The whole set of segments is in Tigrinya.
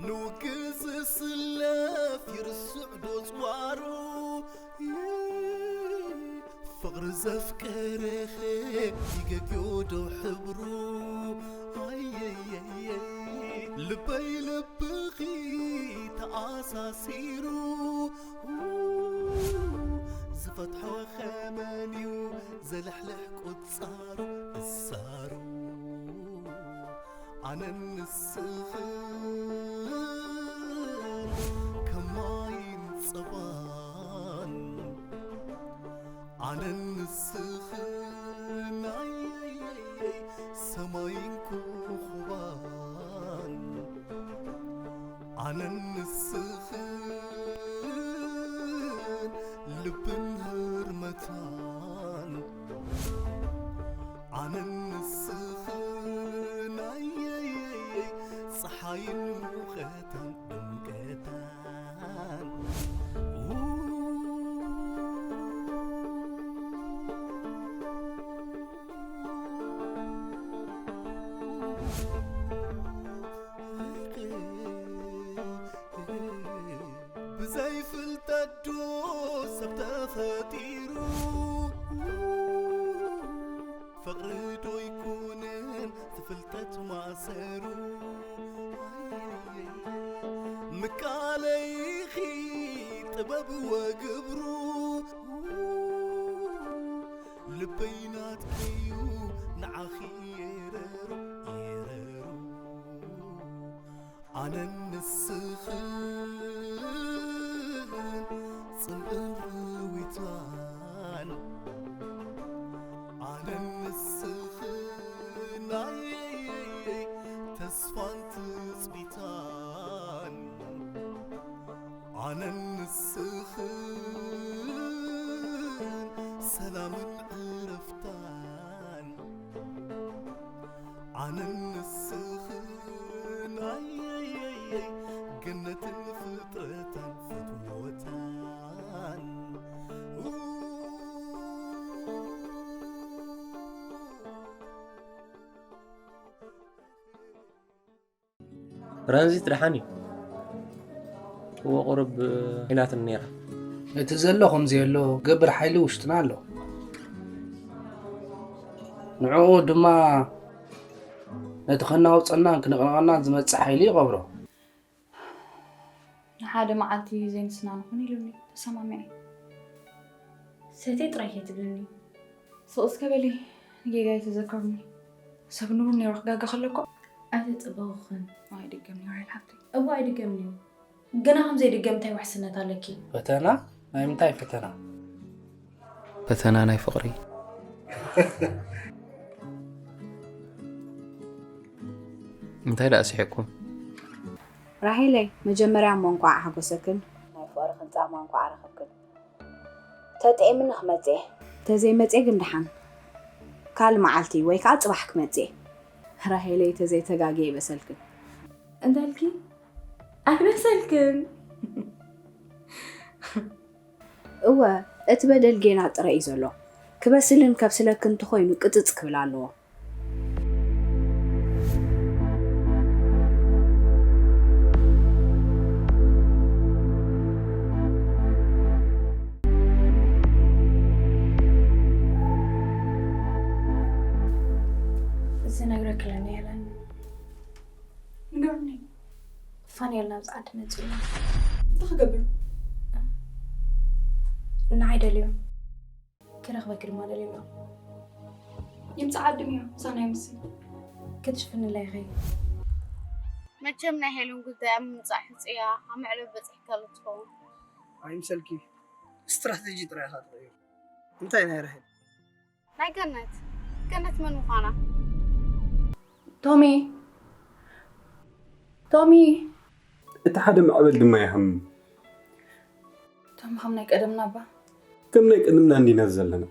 ንውግእ ዝስለፍ ይርስዕ ዶ ጽዋሩ? ፍቕሪ ዘፍቀረኸ ይገግዮ ዶ ሕብሩ? ኣየየየይ፣ ልበይ ልብኺ ተኣሳሲሩ፣ ዝፈትሖ ኸመንዩ ዘልሕልሕ ቁጻሩ እሳሩ። ኣነን ንስኽን ከም ማይን ጸባን፣ ኣነን ንስኽን ኣየየየይ ሰማይን ኮኾባን፣ ኣነን ንስኽን ልብን ህርመታን፣ ኣነን ንስኽን ኣየየየይ ጸሓይን ሙቐታን ድምቀታን። ብዘይ ፍልጠት ዶ ሰብ ተፈጢሩ? ፍቕሪ ዶ ይኮንን ፍልጠት ማእሰሩ? ምቃለይኺ ጥበብ ወግብሩ፣ ልበይ ናትኪዩ ንዓኺ የረሩ፣ የረሩ። ኣነን ንስኽን ጽምእን ርዊታን፣ ኣነን ንስኽን ኣየየየይ ተስፋን ትጽቢታን፣ ኣነን ንስኽን ሰላምን ዕረፍታን፣ ኣነን ንስኽን ኣየየየይ ገነትን ፍጥረታን ፍትወታን። ትራንዚት ደሓን እዩ። እወ ቁሩብ ኢላትኒ ነይራ። እቲ ዘሎ ከምዘየሎ ገብር ሓይሊ ውሽጥና ኣሎ። ንዕኡ ድማ ነቲ ከናውፀናን ክንቕንቐናን ዝመፅእ ሓይሊ ይቐብሮ። ንሓደ መዓልቲ ዘይንስና ንኹን ኢሉኒ ተሰማሚዐ። ሰተይ ጥራይ ከይትብልኒ። ስቕ እስከ በሊ ንጌጋይ ተዘከሩኒ። ሰብ ንቡር ነይሩ ክጋገ ከለኮ ኣይተጸበኹኽን። ኣይድገም ነይሩ ሓፍተይ። እወ ኣይድገም ነይሩ። ግና ከም ዘይድገም እንታይ ውሕስነት ኣለኪ? ፈተና? ናይ ምንታይ ፈተና? ፈተና ናይ ፍቕሪ። እንታይ ደኣ ስሒቕኩም? ራሄለይ መጀመርያ እሞ እንቋዕ ሓጎሰክን። ናይ ፍቕርኽን ጻማ እንቋዕ ረኸብክን። ተጥዒምኒ ክመጽእ እየ። ተዘይመጽየ ግን ደሓን ካልእ መዓልቲ ወይ ከኣ ጽባሕ ክመጽእ እየ። ራሄለይ ተዘይተጋግየ ይበሰልክን። እንታይ ኢልኪ? ኣይበሰልክን። እወ እቲ በደል ጌና ጥረ እዩ ዘሎ። ክበስልን ከብስለክን እንተኾይኑ ቅጽጽ ክብል ኣለዎ። ዝነግረኪ ለኒ የለን። ንገርኒ። ፋንኤል ናብዚ ዓዲ መጺኡ። እንታይ ክገብር? ንዓይ ደልዩ። ክረኽበኪ ድማ ደልዩ ኣሎ። ይምጻእ ዓዲ እያ፣ ምሳና ይምስል። ክትሽፍንለይ ኢኺ። መቸም ናይ ሄሉን ጉዳይ ኣብ ምምጻእ ሕጽያ ኣብ መዕለቢ በጺሕካሉ ትኸውን። ኣይምሰልኪ፣ ስትራተጂ ጥራይ ኢኻ ትቕይር። እንታይ ናይ ራሄል? ናይ ገነት። ገነት መን ምዃና? ቶሚ፣ ቶሚ። እቲ ሓደ ማዕበል ድማ ይሃምም። ቶም ከም ናይ ቀደምና እባ። ከም ናይ ቀደምና እንዲና ዘለና።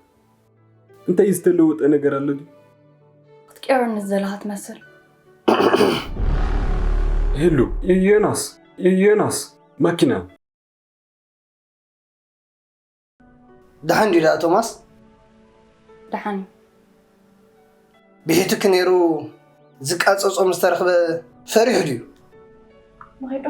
እንታይ ዝተለወጠ ነገር ኣሎ ድዩ? ክትቀየረኒ ዝደለኻ ትመስል። ሄሉ፣ ዮናስ፣ ዮናስ፣ ማኪና። ደሓን ድዩ ደኣ ቶማስ? ደሓን እዩ። ብሒቱኪ ነይሩ ዝቃጸጾ ምስ ተረኽበ ፈሪሑ ድዩ? ንኸይዶ።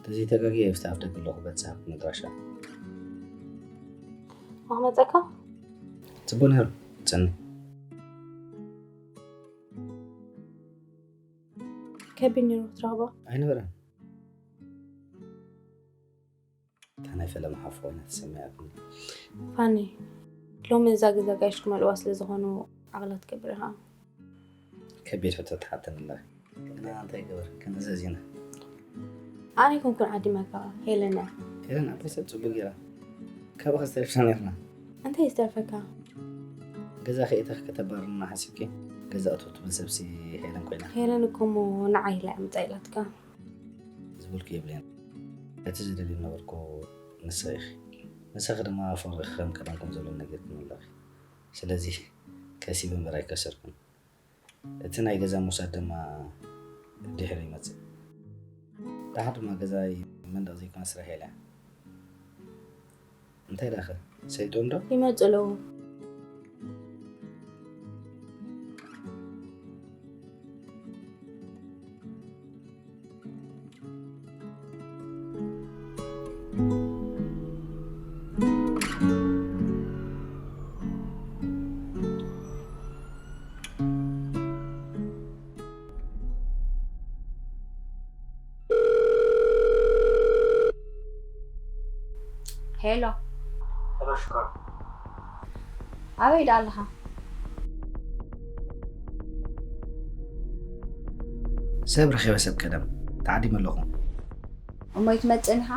ተዘይተጋግየ ኣብቲ ኣፍ ደገ ኣለኹ በጻሕኩ መድረሻ። ማኽመፀካ ጽቡቕ ነይሩ። ጽኒ ከቢድ ነይሩ ክትረኽቦ። ኣይነበረን። እታ ናይ ፈለማ ሓፍ ኮይና ተሰሚዓትኒ። ፋኒ ሎሚ እዛ ገዛ ጋይሽ ክመልእዋ ስለ ዝኾኑ ዓቕላት ትገብር ኢኻ። ከቢድ ሕቶ ትሓተኒ ኣለኺ። ግና እንታይ ገበር ክንእዘዝ ኢና። ኣነ ኣይኮንኩን ዓዲመካ ሄለን እያ። ሄለን ዓባይ ሰብ ጽቡቅ ገይራ ካባኺ ዝተርፍና ነርና። እንታይ ዝተርፈካ? ገዛ ከይእተኽ ከተባርና ሓሲብኪ? ገዛ እቶ ትብል ሰብሲ ሄለን ኮይና። ሄለን እኮ እሞ ንዓይ ኢላ እያ ምጻ ኢላትካ። ዝበልኩ የብለይን። እቲ ዝደልዩ ነበርኩ ንስኺ ኢኺ። ንስኺ ድማ ፍቕሪ ከም ቀደምኩም ዘሎ ነጊርክኒ ኣለኺ። ስለዚ ከሲብ እምበር ኣይከሰርኩን። እቲ ናይ ገዛ ምውሳድ ድማ ድሕሪ ይመጽእ። ደሓር ድማ ገዛይ መንደቕ ዘይኮነ ስራሕ እያ። እንታይ ደኣኸ ሰይጦም ዶ? ይመጹ ኣለዉ። ሄሎ ሄሎ ሽኮር ኣበይ ዳ ኣለኻ? ሰብ ረኺበ ሰብ ቀደም ተዓዲመ ኣለኹ። እሞ ይትመጽእን ኢኻ?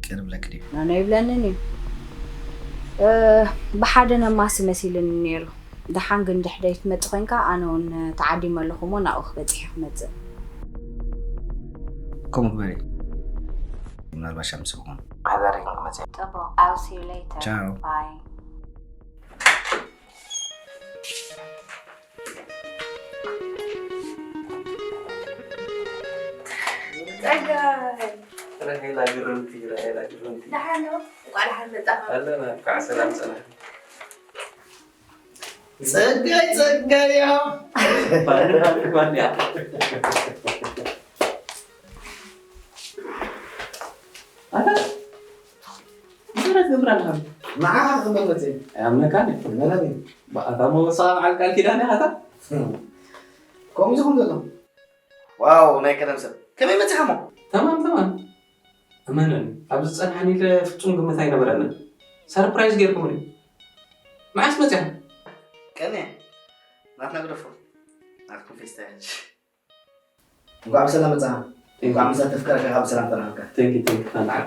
ቅርብ ለክ ድዩ? ኣነ ይብለንን እዩ። እ፣ ብሓደ ነማሲ መሲልኒ ነይሩ። ደሓን ግን ድሕደይ ትመጽእ ኮይንካ ኣነ እውን ተዓዲመ ኣለኹ እሞ ናብኡ ክበጽሕ እየ ክመጽእ። ከምኡ ግበሪ። ምናልባሽ ኣብ ምስ ዝኾኑ። ሓዳሪ ክንክመጽእ። ጽቡቕ። I'll see you later. ቻው። Bye. ጸጋይ። ራሄላ ግርምቲ፣ ራሄላ ግርምቲ። ደሓን ዶ? እንቋዕ ደሓን መጻኻ። ኣለና፣ እንኳዕ ሰላም ጸናሕ። ጸጋይ ጸጋይ ያ ባንያ፣ ባንያ። ኣታ፣ እንታይ ትገብር ኣለኻ? ንዓኻ ክመመት ኣምነካ ነኝ። መለኒ ኣታ መወሳ በዓል ቃል ኪዳን ኢኻ ኣታ? ከምኡ ዝኹን ዘሎ ዋው ናይ ቀደም ሰብ ከመይ መጺኻ እሞ ተማም፣ ተማም። እመነኒ፣ ኣብዚ ዝጸንሓኒ ኢለ ፍጹም ግምት ኣይነበረንን። ሰርፕራይዝ ጌርኩምኒ። መዓስ መጺኻ? ቀኒ ናትና ግደፎ ናትኩም ፌስታ ሕጂ እንኳዕ ብሰላም መጻኻ እንኳዕ ምሳተፍካ ካብ ሰላም ጠናካ ቴንኪ፣ ቴንኪ፣ ተናዓል።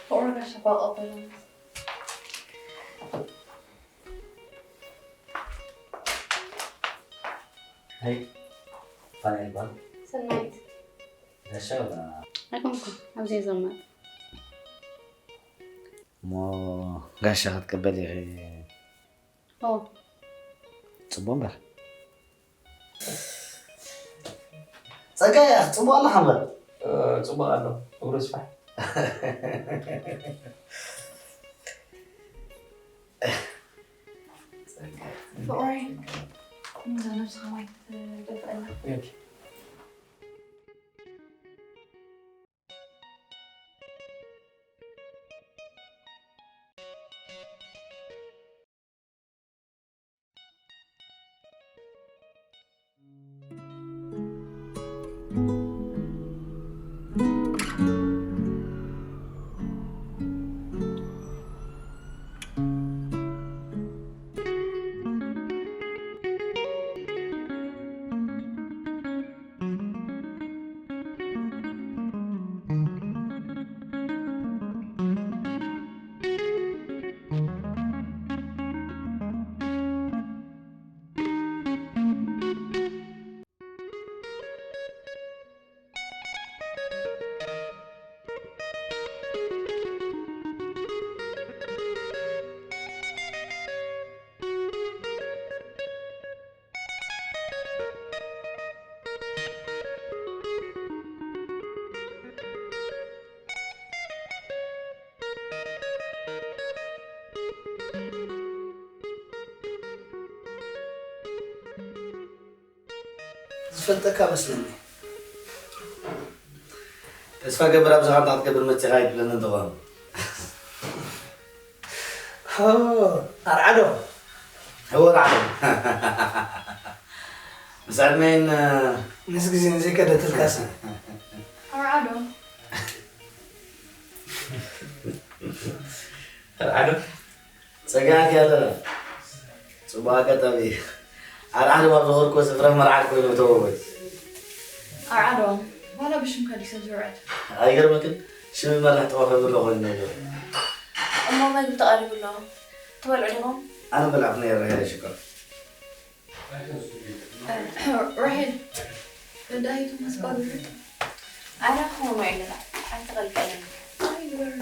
ፍቕሩ ከሸፋ ቀበሎ። ሀይ ፋና ይባል ሰናይት ጋሻ ወላ ኣይኮንኩ ኣብዚ ዘማት እሞ ጋሻ ክትቀበል ኢኺ ኦ ጽቡቅ እምበር ጸጋይ ጽቡቅ ኣለኻ እምበር ጽቡቅ ኣሎ እግሩ ስፋሕ ፍቕረይ እንዛ ነብስኻ ማይ ክትደፍአላ ዝፈልጠካ መስለኒ። ተስፋ ገብር፣ ኣብዚ ኸ እንታይ ክትገብር መጺኻ ኣይትብለኒ እንተኾን። ሆ፣ ኣርዓዶ። እወ፣ ኣርዓዶ። ምስ ዕድመይን፣ ምስ ግዜን ዘይከደትልካሲ። ኣርዓዶ። ኣርዓዶ። ጸጋዕኪ ኣለና። ጽቡቕ ኣጋጣሚ። ኣርዓዶ ኣብ ዝኾንኩዎ ስፍራ መርዓት ኮይኑ ተወወይ። ኣርዓዶ፣ ዋላ ብሽምካ ድዩ ሰብ ዝውዕል? ኣይገርመክን? ሽም ይመርሕ ጠዋፈ ብሎ ኮይኑ ነገር። እሞ መግቢ ተቐሪቡ ኣሎ። ትበልዑ ዲኹም? ኣነ በላዕኩ ነይረ፣ ሄደ ሽኮር። ራሄል፣ ዳይቱ መስቀሉ። ኣነ ክኾኖ ኢለና። ኣይተቐልቀለኒ። ኣይግበርን።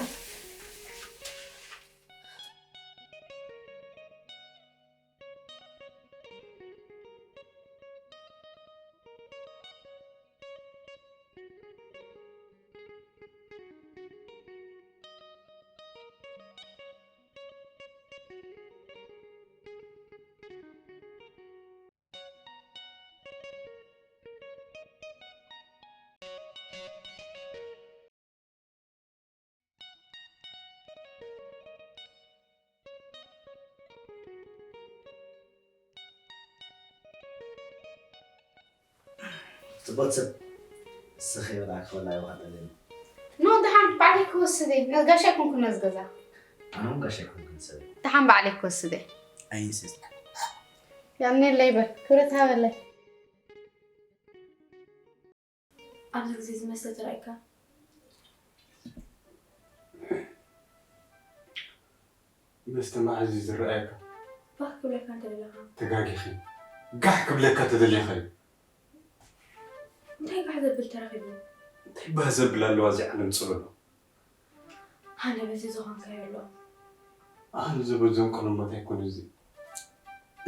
ጽቡቕ ሰብ፣ ስኺ ወላ ክበላ ይዋሃለኒ። ኖ፣ ደሓን ባዕለይ ክወስድ እየ። ነጋሽ ኣይኮንኩን ነዚ ገዛ። ኣነ እውን ጋሽ ኣይኮንኩን ሰብ። ደሓን ባዕለይ ክወስድ እየ። ኣይንስስ። ያኔ ለይበር፣ ክብረት ሃበለይ። ኣብዚ ግዜ ዝመስለ ተራእይካ? መስተ መዓዝ እዩ ዝረኣየካ? ባህ ክብለካ እንተደለኻ። ተጋጊኺ። ጋሕ ክብለካ ተደሊኻ እዩ። እንታይ ጋሕ ዘብል ተረኺቡ? እንታይ ባህ ዘብል ኣለዋ እዚ ዓለም ጽለሎ? ኣነ በዚ ዝኾንካዮ ኣሎ። ኣነ ዝበዞም ቀለሞት ኣይኮነ እዚ።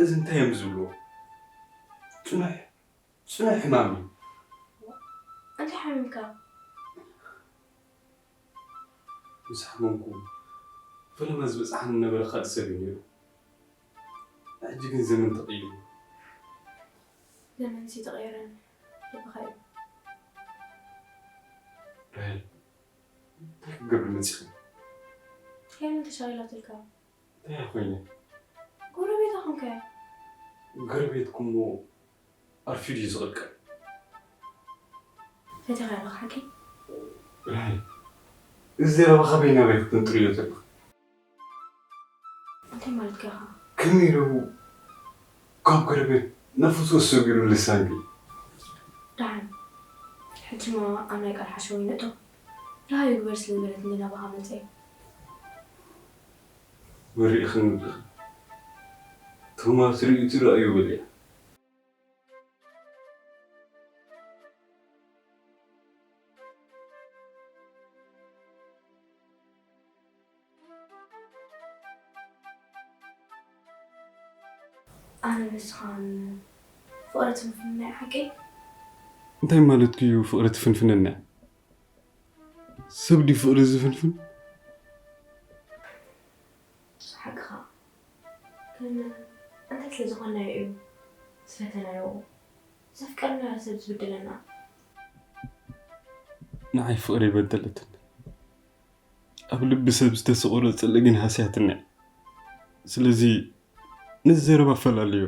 እዚ እንታይ እዮም ዝብልዎ? ጽኑሕ፣ ጽኑሕ ሕማም እዩ። እንታይ ሓሚምካ? ምስ ሓመምኩ ፈለማ ዝበጽሓኒ ነበረ ካልእ ሰብ እዩ ነይሩ። ሕጂ ግን ዘመን ተቐይሩ። ዘመንሲ ተቐየረን ልብኻ እዩ። ራሄል፣ እንታይ ክትገብሪ መጺኺ? ከመይ ተሻቒላትልካ? እንታይ ኮይነ? ጎረቤታ ኮንካ። ጎረቤትኩሞ ኣርፊዱ እዩ ዝቕልቀል። ፈቲኻ ኣለኻ ሓቂ? ራሄል፣ እዚ ዘረባ ካበይ ናበይ ክትንጥርዮ ዘለኻ? እንታይ ማለትካ ኢኻ? ከመይ ኢሉ ካብ ጎረቤት ነፍሱ ወሰዱ ኢሉ ልሳንኪ? ደሓን። ሕጂ እሞ ኣብ ናይ ቃል ሓሸው ይነጥፍ። ደሃዩ ግበር ስለ ዝበለትኒ ናባኻ መጸ። ወሪእኽን ቶማስ ርእዩ ትረኣዩ በልያ። ኣነ ንስኻን ፍቕሪ ትፍንፍንና ሓቂ? እንታይ ማለትኪ እዩ ፍቕሪ ትፍንፍንና? ሰብ ድዩ ፍቕሪ ዝፍንፍን? ሓቅኻ። ግን እንታይ ስለ ዝኾንናዮ እዩ ዝፈተናዮ፣ ዘፍቀርናዮ ሰብ ዝብድለና? ንዓይ ፍቕሪ በደለትኒ። ኣብ ልቢ ሰብ ዝተሰቑረ ጽልኢ ግን ሃስያትኒ። ስለዚ ነዚ ዘረባ ኣፈላልዮ።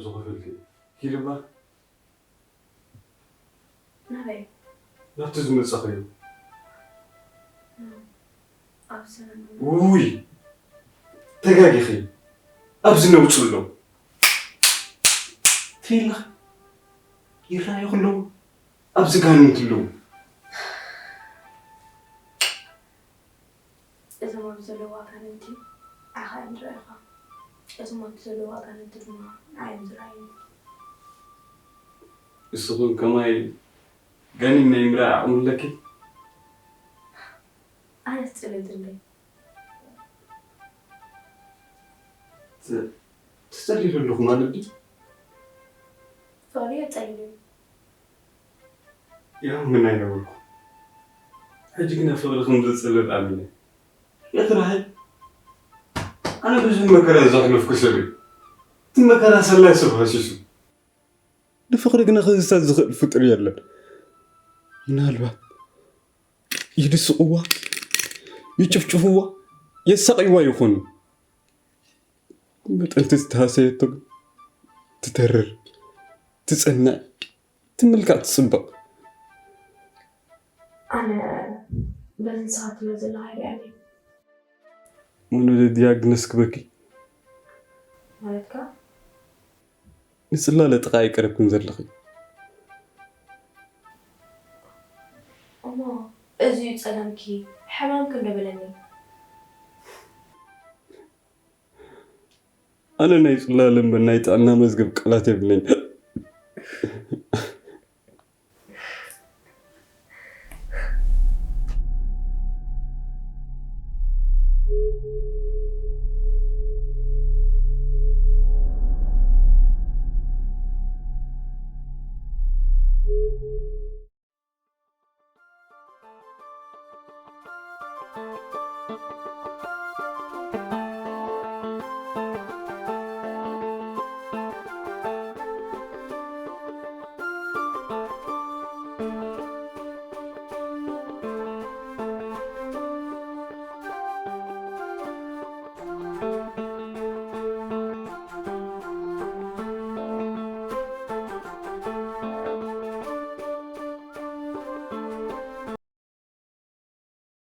ዝኸፈልኪ ኪድ እባ ናበይ? ናብቲ ዝመጻኽዮ። ኣብ ሰላም ውይ ተጋጊኺ። ኣብዚ ነውጽ ኣሎ ትይልኽ ይረኣዩ ኣለዉ። ኣብዚ ጋንንቲ ኣለዉ። እዞም ኣብዚ ዘለዉ ኣጋንንቲ ንዓኻ እዮም ዝረኣዩኻ። እዞም ኣብቲ ዘለዉ ኣጋንንቲ ድማ ንዓይ እዮም ዝረኣዩኒ። ንስኹም ከማይ ጋኒን ናይ ምርኣይ ዓቕሚ ኣለኪ? ኣነስ ጸለልቲ እንድየ። ትጸልዩ ኣለኹ ማለት ድዩ? ፍቕሪ የጸልል እዩ። ይሃምን ኣይነበርኩ። ሕጂ ግና ፍቕሪ ከም ዘጸልል ኣሚነ። የትራይ ኣነ ብዙሕ መከራ ዘሕለፍኩ ሰብ እየ። እቲ መከራ ሰላይ ሰብ ሃሲሱ። ንፍቕሪ ግና ክህሰስ ዝኽእል ፍጡር የለን። ምናልባት ይድስቕዋ፣ ይጭፍጭፍዋ፣ የሳቕይዋ ይኾኑ። መጠንቲ ዝተሃሰየቶ ግን ትተርር፣ ትጸንዕ፣ ትምልካዕ፣ ትጽብቕ። ኣነ በዚ ንስኻ ትብሎ ዘለኻ ይርኣኒ። መኖደ ዲያግነስ ክበኪ ማለትካ ንጽላለ ጥቓ ኣይቀረብክን ዘለኺ። እሞ እዚ እዩ ጸገምኪ፣ ሕማምኪ እንዶ በለኒ። ኣነ ናይ ጽላለ እምበር ናይ ጥዕና መዝገብ ቃላት የብለኝ።